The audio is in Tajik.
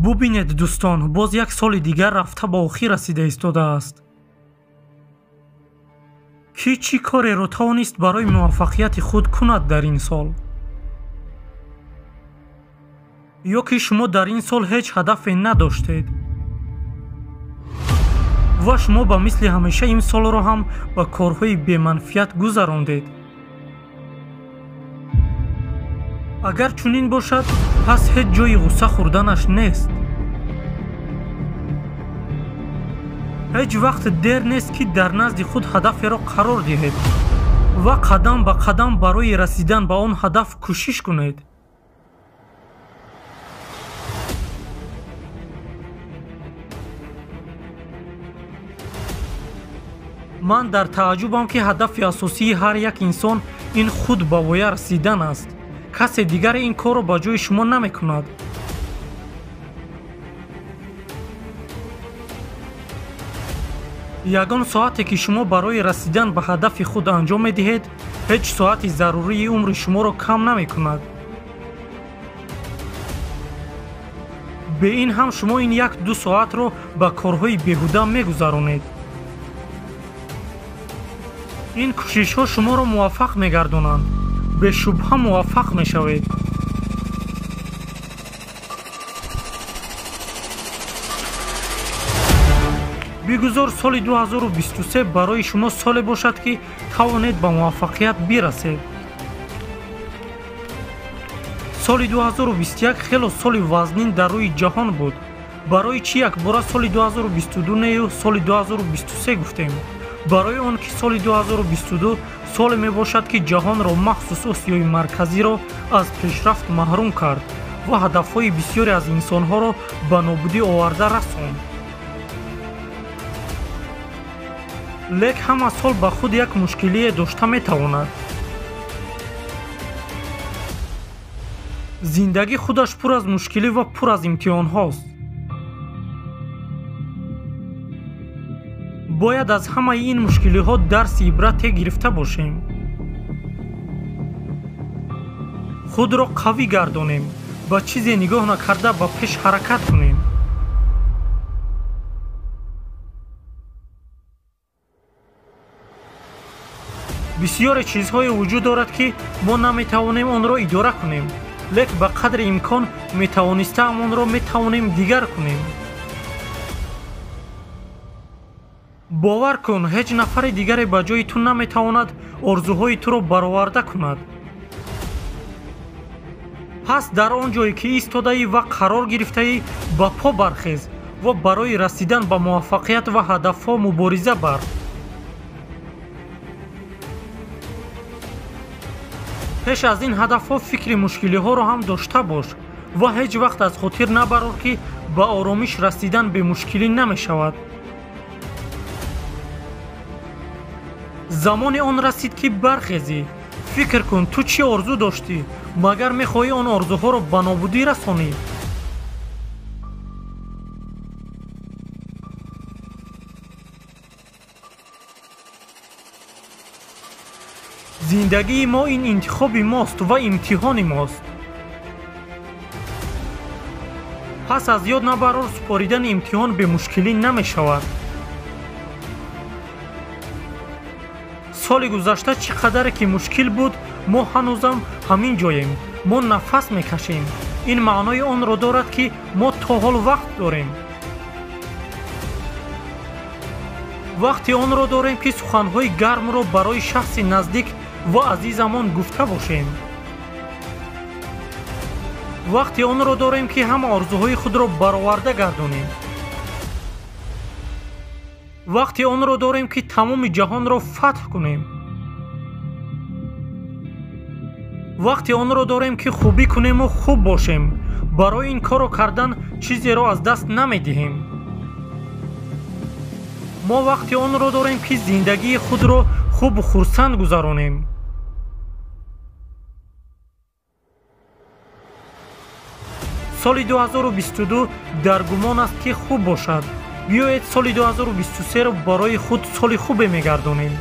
Бубинед дӯстон, боз як соли дигар рафта ба охир расида истодааст. Кӣ чӣ кореро тавонист барои муваффақияти худ кунад дар ин сол? Ё ки шумо дар ин сол ҳеҷ ҳадафе надоштед ва шумо ба мисли ҳамеша ин солро ҳам ба корҳои беманфиат гузарондед. Агар чунин бошад, пас ҳеҷ ҷойи ғусса хӯрданаш нест. Ҳеҷ вақт дер нест, ки дар назди худ ҳадаферо қарор диҳед ва қадам ба қадам барои расидан ба он ҳадаф кӯшиш кунед. Ман дар тааҷҷубам, ки ҳадафи асосии ҳар як инсон ин худ ба воя расидан аст. Касе дигаре ин корро ба ҷои шумо намекунад. Ягон соате ки шумо барои расидан ба ҳадафи худ анҷом медиҳед, ҳеҷ соати зарурии умри шуморо кам намекунад. Бе ин ҳам шумо ин як-ду соатро ба корҳои беҳуда мегузаронед. Ин кӯшишҳо шуморо муваффақ мегардонанд. Бешубҳа муваффақ мешавед. Бигузор соли 2023 барои шумо соле бошад, ки тавонед ба муваффақият бирасед. Соли 2021 хело соли вазнин дар рӯи ҷаҳон буд. Барои чӣ якбора соли 2022 нею соли 2023 гуфтем? Барои он ки соли 2022 соле мебошад, ки ҷаҳонро, махсус Осиёи Марказиро аз пешрафт маҳрум кард ва ҳадафҳои бисёре аз инсонҳоро ба нобудӣ оварда расонд. Лек ҳама сол ба худ як мушкилие дошта метавонад. Зиндагӣ худаш пур аз мушкилӣ ва пур аз имтиҳонҳост. Бояд аз ҳамаи ин мушкилиҳо дарси ибрате гирифта бошем. Худро қавӣ гардонем, ба чизе нигоҳ накарда ба пеш ҳаракат кунем. Бисёре чизҳое вуҷуд дорад, ки мо наметавонем онро идора кунем, лек ба қадри имкон метавонистаам онро метавонем дигар кунем. Бовар кун, ҳеҷ нафари дигаре ба ҷои ту наметавонад орзуҳои туро бароварда кунад. Пас дар он ҷое ки истодаӣ ва қарор гирифтаӣ, ба по бархез ва барои расидан ба муваффақият ва ҳадафҳо мубориза бар. Пеш аз ин ҳадафҳо фикри мушкилиҳоро ҳам дошта бош ва ҳеҷ вақт аз хотир набарор, ки ба оромиш расидан бемушкилӣ намешавад. Замони он расид, ки бархезӣ. Фикр кун, ту чӣ орзу доштӣ? Магар мехоҳӣ он орзуҳоро ба нобудӣ расонӣ? Зиндагии мо ин интихоби мост ва имтиҳони мост. Пас аз ёд набарор, супоридани имтиҳон бемушкилӣ намешавад. Соли гузашта чӣ қадаре ки мушкил буд, мо ҳанӯзам ҳамин ҷоем. Мо нафас мекашем. Ин маънои онро дорад, ки мо то ҳол вақт дорем. Вақти онро дорем, ки суханҳои гармро барои шахси наздик ва азизамон гуфта бошем. Вақти онро дорем, ки ҳама орзуҳои худро бароварда гардонем. Вақти онро дорем, ки тамоми ҷаҳонро фатҳ кунем. Вақти онро дорем, ки хубӣ кунему хуб бошем. Барои ин корро кардан чизеро аз даст намедиҳем. Мо вақти онро дорем, ки зиндагии худро хубу хурсанд гузаронем. Соли 2022 дар гумон аст, ки хуб бошад. Биёед соли 2023-ро барои худ соли хубе мегардонем.